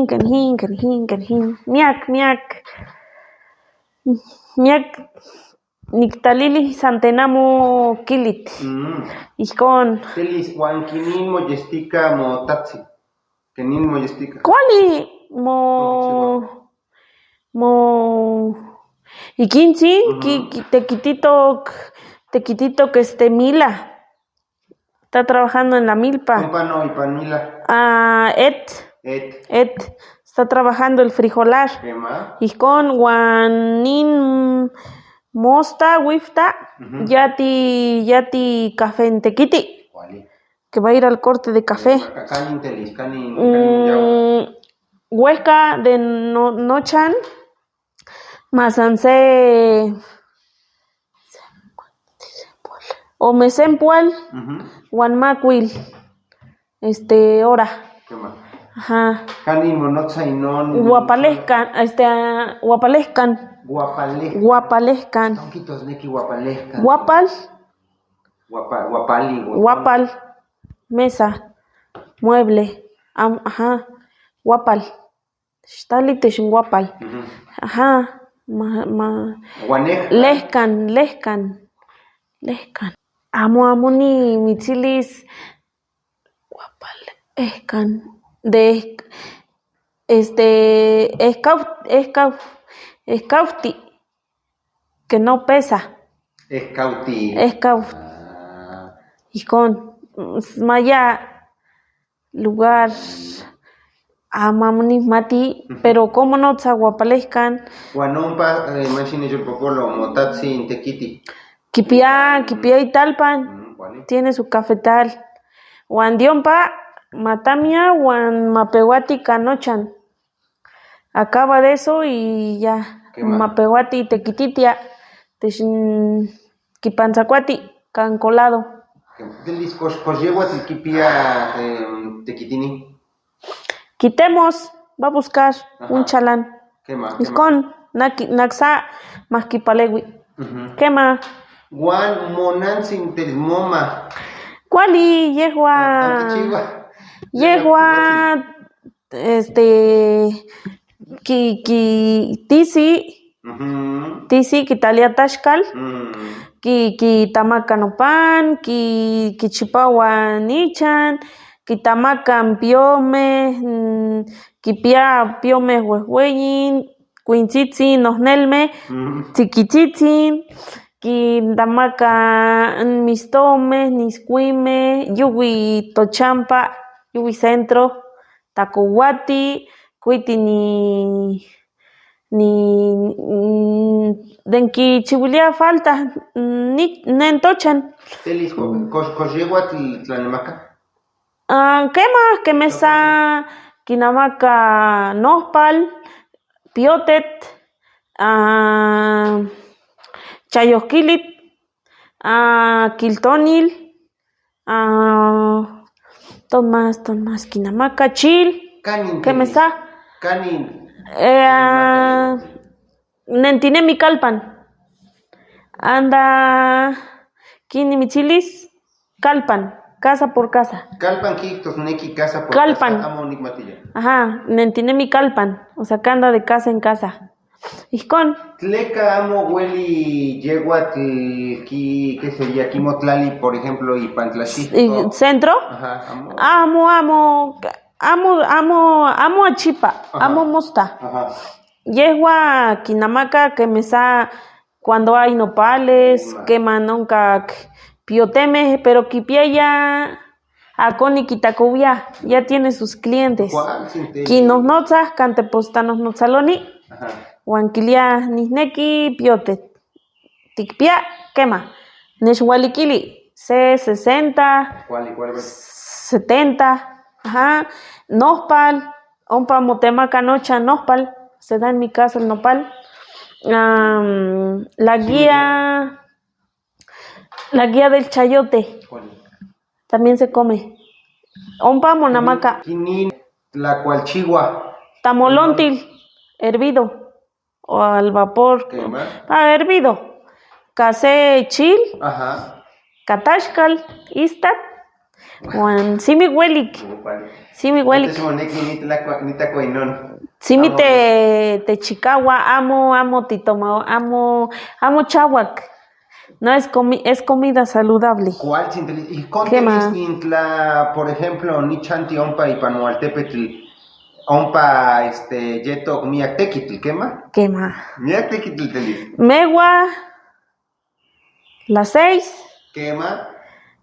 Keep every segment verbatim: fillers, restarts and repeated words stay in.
Kanihin, kanihin, kanihin. Miak, miak. Miak, niktalili santena mo kilit. Mm. Ijkon. Telis, wan kinin moyestika mo tatsi. Kinin moyestika. Kwali mo, mo ikintsin, ki, ki, tekititok, tekititok, este, mila. Está trabajando en la milpa. Ompa no, y Pamela. Ah, Et. Et. Et. Está trabajando el frijolar. ¿Qué más? Ijkon, wan nin mosta, wifta, yati, yati café en tekiti. ¿Cuál es? Que va a ir al corte de café. Ka-, kanin telis, kanin, kanin yau. Mm, hueca de no-, nochan. Masanse, o mesempual, wan makwil, este, hora. ¿Qué más? Ajá. Kanin monotsa inon. Wapalejkan, este, ah, wapalejkan. Wapalejkan. Wapalejkan. Tonkitos neki wapalejkan. Wapal. Wapa-, wapali, wapal. Wapal. Mesa. Mueble. Am-, ajá. Wapal. Xtali te shin wapal. Ujú. Ajá. Ma, ma. Waneja. Lejkan, lejkan, lejkan. Amo, amo ni mitsilis. Wapal, ejkan. De, este, ejkau-, ejkau-, ejkauti. Que no pesa. Ejkauti. Ejkau-. Ah. Ijkon. Maya. Lugar, ama mu ni mati, pero como no tsa wapalejkan. Wan ompa, eh, mashini yo popolo mo tatsi ntekiti. Kipia, kipia italpan. Mm, ¿cuál es? Tiene su cafetal. Wan diompa, matamia, wan mapewati kanochan. Acaba de eso y ya. ¿Qué más? Mapewati tekititia, te shin kipantsakwati kan colado. Telis, kosh-, kosh yeguati kipia, em, tekitini. Quitemos, va a buscar un chalán. ¿Qué más? ¿Qué más? Ijkon, nak-, naksa, makipalewi. Ujú. ¿Qué más? Wan monantsin telis moma. Kwali, yehua. Ankichiwa. Yehua, este, ki, ki, tisi, ujú, tisi, kitalia tashkal, mm, ki, kitamaka nopan, ki, kichipawa nichan, kitamaka piome, mm, kipia piome wehweyin, kwintsitsin, nohnelme, mm, tsikitsitsin, kitamaka, mm, mistome, niskwime, yuwi tochampa, yuwi centro. Takowati, kwiti ni, ni, mm, denki chiwilia falta, mm, ni, nentochan. Telis, ko-, ko-, koshiyewatl tlanemaka? Ah, kema, kemesa, kinamaka nohpal, piotet, ah, chayohkilit, ah, kiltonil, ah, ton más, ton más, kinamaka, chil, kani, kemesa, kani, eh, ah, nentinemi kalpan. Anda, kini mitsilis, kalpan, casa por casa. Kalpan ki tosneki casa por casa, kalpan. Amo nikmatiya. Ajá, nentinemi kalpan, o sea, kanda de casa en casa. Ijkon. Tleka amo weli yewatl ki, qué sé yo, ki motlali, por ejemplo, y pantlashi. Y centro? Ajá, amo. Amo, amo, amo, amo, amo achipa, ajá, amo mosta. Ajá. Yehua kinamaka kemesa cuando hay nopales, kema, kema nonka k-, pioteme, pero kipiaya akoni kitakowia, ya tiene sus clientes. ¿Cuál? Sin tener. Kinohnotsaj, kante posta nohnotsaloni. Ajá. Wan kilia, nihneki piote. Tikpia, kema. Neshwalikili, se sesenta, ¿cuál, cuál, cuál? Setenta, ajá. Nohpal, ompa motemaka nochan nohpal, se da en mi casa el nopal. Am, la guía, la guía del chayote. ¿Cuál? También se come. Ompa monamaka. Kinin, la cual chigua. Tamolontil, hervido, o al vapor. ¿Qué más? Ah, hervido. Kase chil. Ajá. Katashkal, istat. Wan, sí miwelik. Sí miwelik. Entonces, moneki ni te la cua-, ni ta cuenton. Sí mi te, te chikawa, amo, amo titoma, amo, amo chawak. No es comi-, es comida saludable. ¿Cuál? ¿Y cómo te la, por ejemplo, ni chanti ompa y panualtepetl, ompa, este, yetok miak tekitl, kema? Kema. Miak tekitl telis. Megua. Las seis. Kema.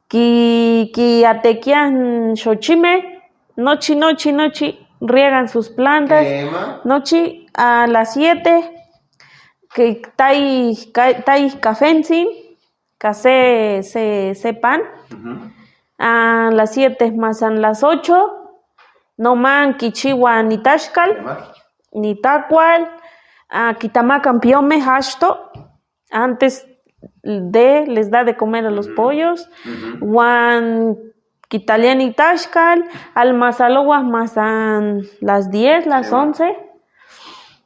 Ki, ki atekia, mm, xochime. Nochi, nochi, nochi. Riegan sus plantas. Kema. Nochi a las siete. Ki tai, ka-, tai kafensin. Ka se, se, se pan. A las siete, masan las ocho. No man kichiwa ni tashkal, kema, ni takwal. A kitamakan piome hashto. Antes de les da de comer a los pollos. Wan kitaliani tashkal, almasalowa masan las diez, las once.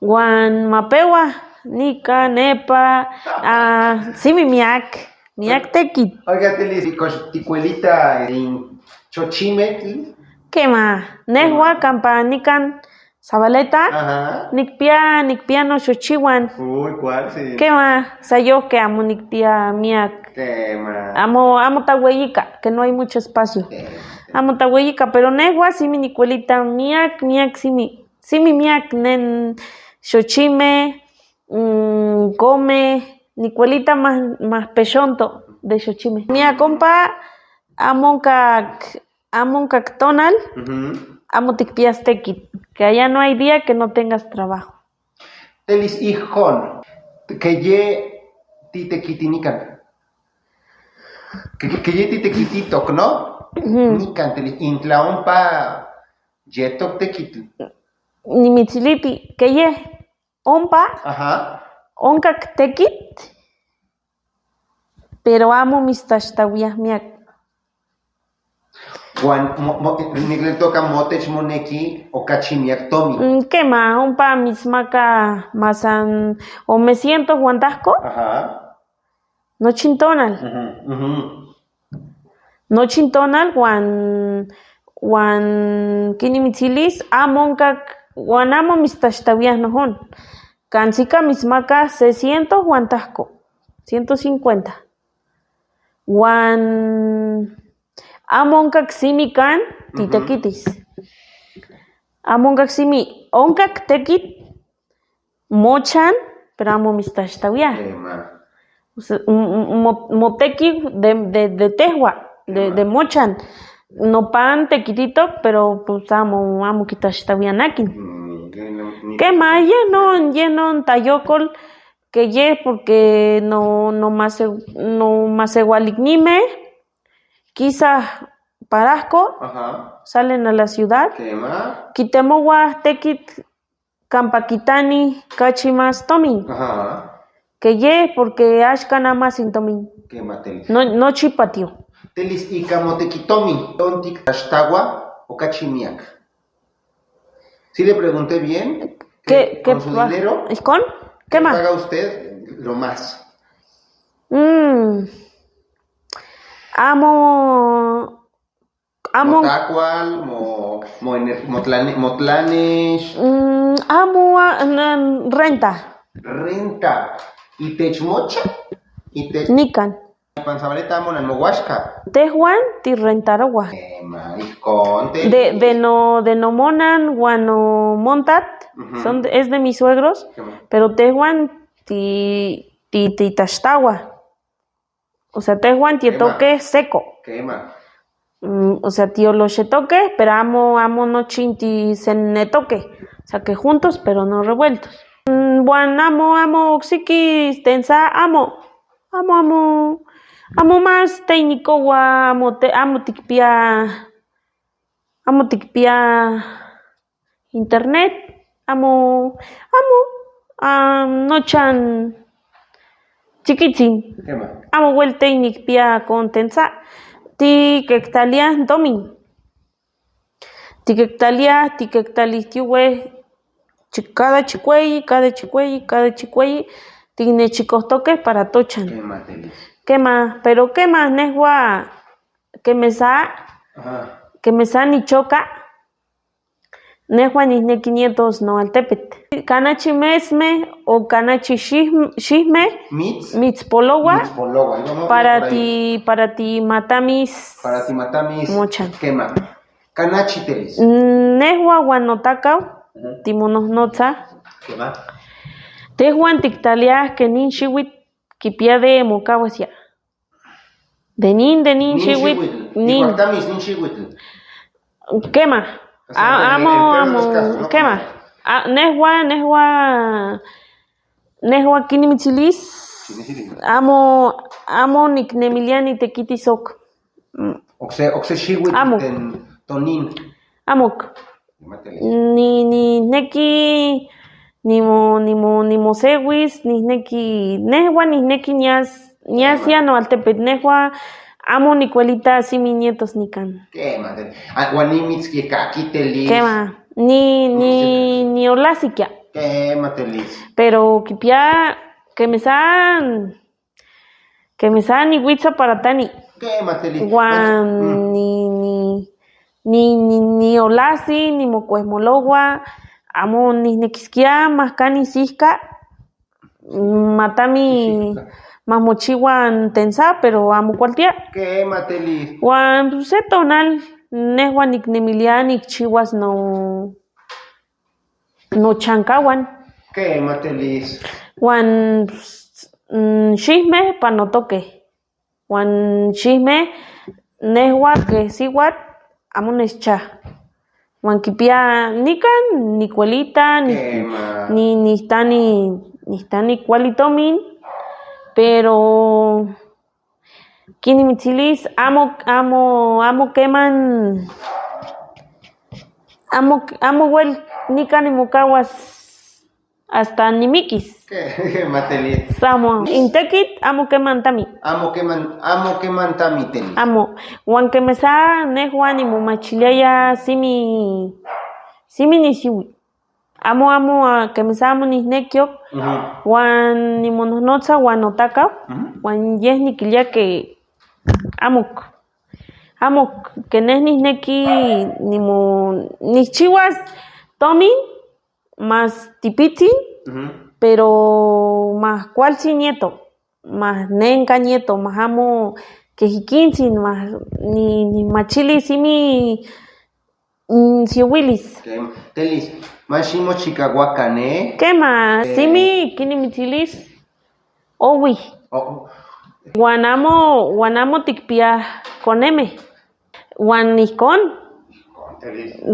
Wan mapewa, nika, nepa, a, simi miak, miak tekit. Oiga, telis, ti kuelita in xochime. Kema, nehua kampa nikan Zabaleta, nikpia, nikpia no xochiwan. Uy, ¿cuál? Sí. Kema, sayo ke amo nikpia miak. Kema. Amo, amo ta weyika, que no hay mucho espacio. Kema. Amo ta weyika, pero nehua simi nikuelita miak, miak simi, simi miak nen xochime, mm, come, nikuelita más, más peshonto de xochime. Miak ompa, amo kak Amo kak tonal, amo tikpias tekit, que allá no hay día que no tengas trabajo. Telis, ijkon, keye ti tekiti nikan. Ke-, keye ti tekiti tok, ¿no? Nikan telis, intla ompa yetok tekit. Ni mitsiliti, keye ompa, onkak tekit, pero amo mistashtawiya miak. Wan mo, mo, nikle toka motech moneki okachi miak tomi. Mm, kema, ompa mismaka masan o me ciento wantajko. Nochin tonal. Nochin tonal wan, wan kini mitsilis, amo onkak, wan amo mistashtawiya nojon. Kansi ka mismaka seiscientos wantajko, ciento cincuenta. Wan amo onkak simi kan ti tekitis. Amo onkak simi, onkak tekit mochan, pero amo mistashtawiya. O sea, mo, mo, moteki de, de, de tehua, de, de mochan. Nopan tekititok, pero pues amo, amo kitashtawiya nakin. Kema, yeh no, yeh no ntayokol, keye, porque no, no mase, no masewalik nime, kisa parajko, salen a la ciudad, kitemowa tekit kampa kitani kachi mas tomin. Keye, porque ashka na masin tomin. No, no chipatio. Telis, y kamo tekitomin, tontik ashtawa o kachi miak. Sí le pregunté bien. ¿Qué, qué con su dinero, ¿con qué más? Paga usted lo más? Mm. Amo, amo. Mo takwal, mo, mo ener-, mo tlane-, mo tlanes. Mm, amo a, n-, renta. Renta. ¿Y tech mocha? ¿Y tech? Nikan. Pan Zabaleta amo nan mo washka. Tehuan ti rentarowa. Ema, ijkon te. De, de no, de no monan, wan no montat. Son de, es de mis suegros, pero tehuan ti, ti, ti tashtawa. O sea, tehuan ti etoke seco. Kema. Mm, o sea, ti oloshetoke, pero amo, amo nochin ti senetoke. O sea, que juntos, pero no revueltos. Mm, wan amo, amo oksiki tensa, amo. Amo, amo, amo mas técnico wa, amo te, amo tikpia, amo tikpia internet, amo, amo, ah, nochan chikitsin. Kema. Amo wel técnico pia con tensa, ti kektalia ntomin. Ti kektalia, ti kektali ti uwe, chi-, cada chikweyi, cada chikweyi, cada chikweyi, ti nechikotoke para tochan. Kema, telis. Kema, pero kema nehua kemesa, Aha. Kemesa ni choka, nehua ni neki nietos no altepet. Kanachi mesme o kanachi shihme, shihme, Mits. Mitspolowa, Mitspolowa. Para ti, para ti matamis. Para ti matamis. Mochan. Kema. Kanachi telis. Nehua wan no takau, ti monohnotsa. Kema. Tehuan tiktalia ke nin shiwit kipia de mokawasia. De nin, de nin shiwit, nin. Kema. Amo, amo, kema. Nehua, nehua, nehua kini mitsilis. Amo, amo niknemiliani tekitis ok. Okse, okse shiwit. Amo. Ten, tonin. Amok. Ni, ni neki, ni mo, ni mo, ni mo sewis, ni neki, nehua ni neki nias, niasia no altepet, nehua amo ni kuelita simi nietos nikan. Kema, te-, a, wan ni mitski ka kitelis. Kema, ni, ni, ni olasikia. Kema telis. Pero kipia, kemesa, kemesa ni witsa para tani. Wan ni, ni, ni, ni, ni olasi, ni mo kuehmolowa, amo ni nekiskia, mahka ni sihka, matami, mahmochiwan tensa, pero amo kualtia. Wan, pues, se tonal, nehua niknemilia, nikchiwas no. No chankawan. Kema telis. Wan, mm, shihme pa no toke. Wan shihme nehua ke siwat amo nescha. Wan kipia nikan ni kuelita, ni, ni, ni tani, ni tani kualitomin. Pero kini mitsilis, amo, amo, amo keman, amo, amo wel, nikan ni mo kawas, asta ni mikis. Kema telis. Samo, ni tekit, amo keman tami. Amo keman, amo keman tami telis. Amo, wan kemesa, nehua ni mo machilia ya, simi, simi ni siwi. Amo, amo, a, kemesa amo ni neki ok. Wan ni mo nohnotsa wan no takau. Wan yeh ni kilia ke amok. Amok ke neh ni neki ni mo ni chiwas tomin mas tipitin, pero mas kualsi nieto. Mas nenka nieto, mas amo ke hikinsin, mas ni, ni machili simi, mm, si wilis. Kema, telis, mas shimo chika wakane. Kema, simi kini mitilis, owi. Wan amo, wan amo tikpia koneme. Wan ni kon.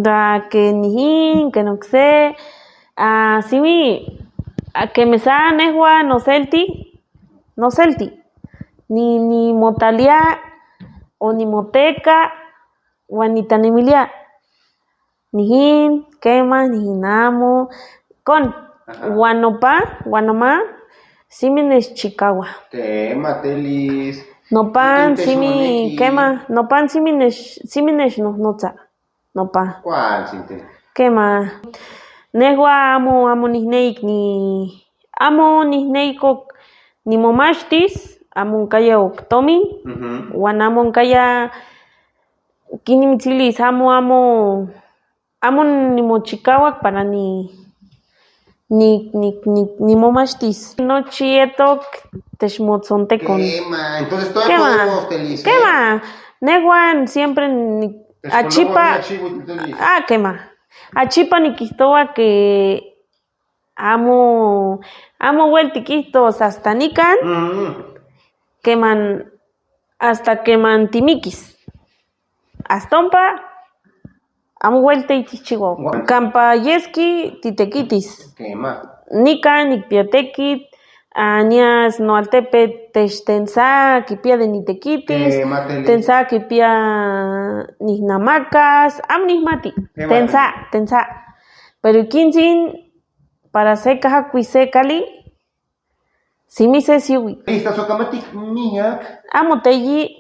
Da ke nihin, ke no kse, a, simi, a, kemesa nehua no selti, no selti. Ni, ni mo talia, o ni mo teka, wan ni tanemilia. Nihin, kema, nihin amo, kon. Wan no pa, wan no ma, simi nesh chikawa. Kema telis. No pa, simi, kema, no pa, simi nesh, simi nesh no, no tsa. No pa. Kema. Nehua amo, amo ni hneik ni, amo ni hneik ok ni mo mashtis, amo nkaya ok tomin, wan amo nkaya kini mitilis, amo, amo, amo ni mo chikawa kpana ni, ni, ni, ni, ni mo mashtis. No chietok teshimotson tekon. Kema, entonces todo. Kema, podemos feliz, ¿eh? Kema, nehua siempre ni achipa. Ah, kema. Achipa ni kistowa ke amo, amo wel tikistos asta nikan. Keman, asta keman timikis. Astompa, amo wel te itichiwo. Kampa yeski titekitis. Kema. Nikan nikpia tekit, a, nias no altepe tesh tensa kipia de nitekitis, tensa kipia nihna makas, amo nihmati. Tensa, tensa. Pero kinsin, para seka hakwi sekali, simi se siwi. Amo teyi,